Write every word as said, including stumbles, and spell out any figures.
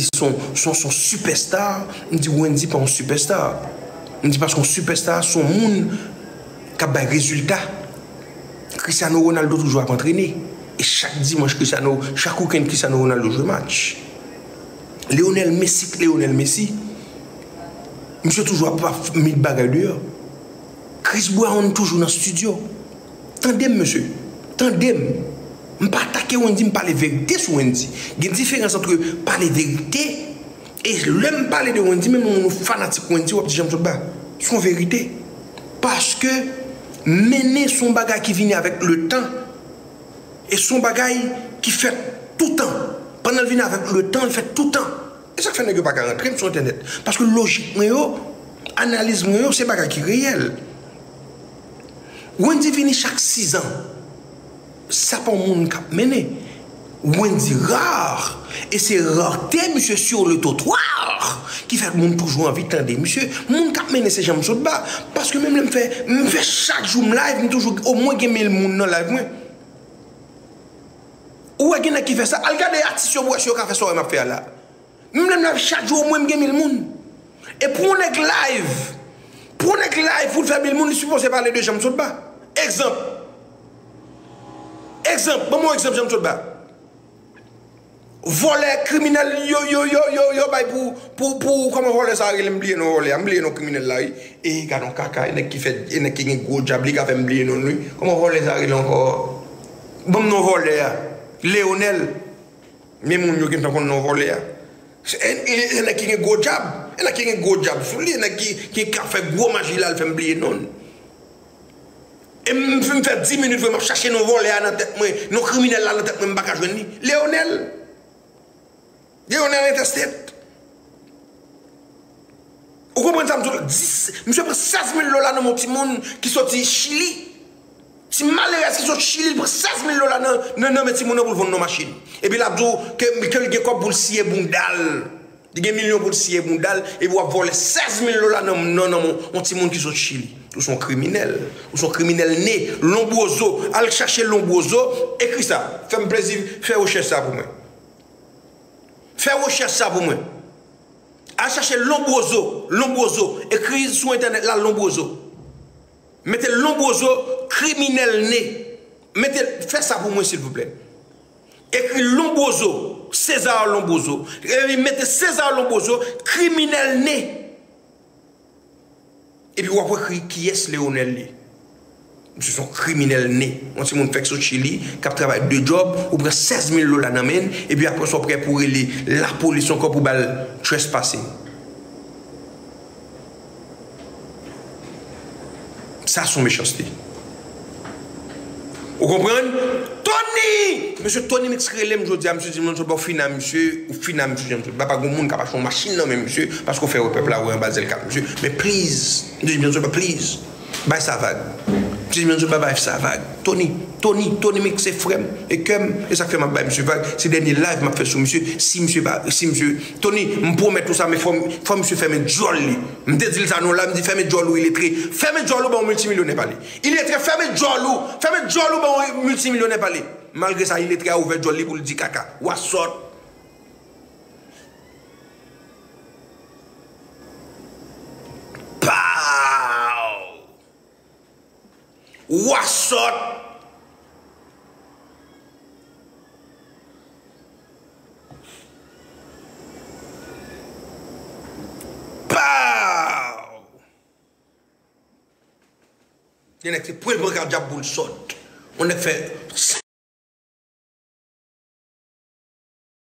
se yon, se yon, se yon sipèsta. M di Wendy pa yon sipèsta. M di paske yon sipèsta, se yon moun k ap bay rezilta. Cristiano Ronaldo toujou ap antrene. E chak dimanch, Cristiano, chak wikenn, Cristiano Ronaldo jwe match. Lionel Messi, Lionel Messi. Misye toujou ap, ap met bagay deyò. Chris Brown toujou nan estidyo. Tande m, mesye. Tande m. M pa atake Wendy, m pale verite sou Wendy. Gen diferans ant pale verite e lè m pale de Wendy, menm yon fanatik Wendy, w ap di jan m sot ba. Se yon verite. Paske mennen se yon bagay ki vini avèk letan. E se yon bagay ki fèt toutan. Pandan l vini avèk letan, l fèt toutan. E sa k fè nèg yo pa ka rantre m sou entènèt. Paske lojik mwen yo, analiz mwen yo, se bagay ki reyèl. Wendy vini chak sizan. Sa pa yon moun k ap mennen. Wendy rar. E se rarte misye sur le trottoir ki fè moun toujou anvi tande misye. Moun k ap mennen se jan m sot ba. Paske menm lè m fè, m fè chak jou m live, m toujou omwen gen mil moun nan live mwen. Ou wè gen nèg ki fè sa. Al gade atis yo pou wè si yo ka fè sa w wè m ap fè a la. Menm lè m live chak jou, omwen m gen mil moun. E pou yon nèg live, pou yon nèg live, pou l fè mil moun, li sipoze pale de jan m sot ba. Egzanp. Egzanp, ban m yon egzanp jan m sot ba. Vòlè, kriminèl, yo, yo, yo, yo, yo bay pou, pou, pou, kòman vòlè sa rele, m bliye non vòlè a, m bliye non kriminèl la, wi. E gad yon kaka, e nèg ki fè, e nèg ki gen gwo djab, li ka fè m bliye non l, wi. Kòman vòlè sa rele ankò? Ban m non vòlè a. Leonel. Men moun yo gentan konn non vòlè a. Se, e, e, e nèg ki gen gwo djab. E nèg ki gen gwo djab sou li. E nèg ki, ki ka fè gwo maji la, l fè m bliye non l. E m fin fè dis minit vre, m ap chache non vòlè a nan tèt mwen. Non kriminèl la nan tèt mwen, m pa ka jwenn li. Leonel. Leonel Interstate. Ou konprann sa m di w? Dis, misye pran sèz mil dola nan men yon timoun ki soti Chili. Ti malerèz ki sot Chili, li pran sèz mil dola nan, nan, nan men timoun nan pou l vann nan machin. Epi l ap di w ke, ke l gen kòb pou l siye bounda l. Li gen milyon pou l siye bounda l, epi w ap vòlè sèz mil dola nan, nan, nan men yon timoun ki sot Chili. Ou se yon kriminèl. Ou se yon kriminèl ne. Lonbwozo. Al chache Lonbwozo. Ekri sa. Fè m plezi. Fè rechèch sa pou mwen. Fè rechèch sa pou mwen. Al chache Lonbwozo, Lonbwozo. Ekri sou entènèt la, Lonbwozo. Mete Lonbwozo, kriminèl ne. Mete, fè sa pou mwen, silvouplè. Ekri Lonbwozo, César Lonbwozo. Epi mete César Lonbwozo, kriminèl ne. Epi w ap ekri kiyès Leonel ye. Misye se yon kriminèl ne. Yon timoun fèk sot Chili, k ap travay de djòb, ou pran sèz mil dola nan men l, epi apre sa w prè pou w rele lapolis ankò pou ba l trespassing. Sa se yon mechanste. Ou konprann? Tony! Mesye Tony Mix rele m jodi a, misye di m, Jan Sot Ba, ou fin a misye, ou fin a misye, Jan Sot Ba. Pa gon moun k ap achte yon machin nan men misye, paske w fè wè pèp la wè anba zèl kat misye. Men please, misye di m, Jan Sot Ba, please. Bay sa vag. Misye di m, Jan Sot Ba, bay sa vag. Tony, Tony, Tony Mix se frè m, e kè m, e sa k fè m ap bay misye vag. Se dènye live m ap fè sou misye, si misye pa, si misye, Tony, m pwomèt ou sa, men fò, fò misye fèmen djòl li. M te di l sa non la, m di fèmen djòl ou iletre. Fèmen djòl ou, ban yon miltimilyonè pale. Iletre, fèmen djòl ou, fèmen djòl ou, ban yon miltimilyonè pale. Malgre sa, iletre a ouvè djòl li pou l di kaka. W a sòt. Pow! W a sòt. Pow! Gen nèg se pran l pran ka djab pou l sòt. Yon nèg fè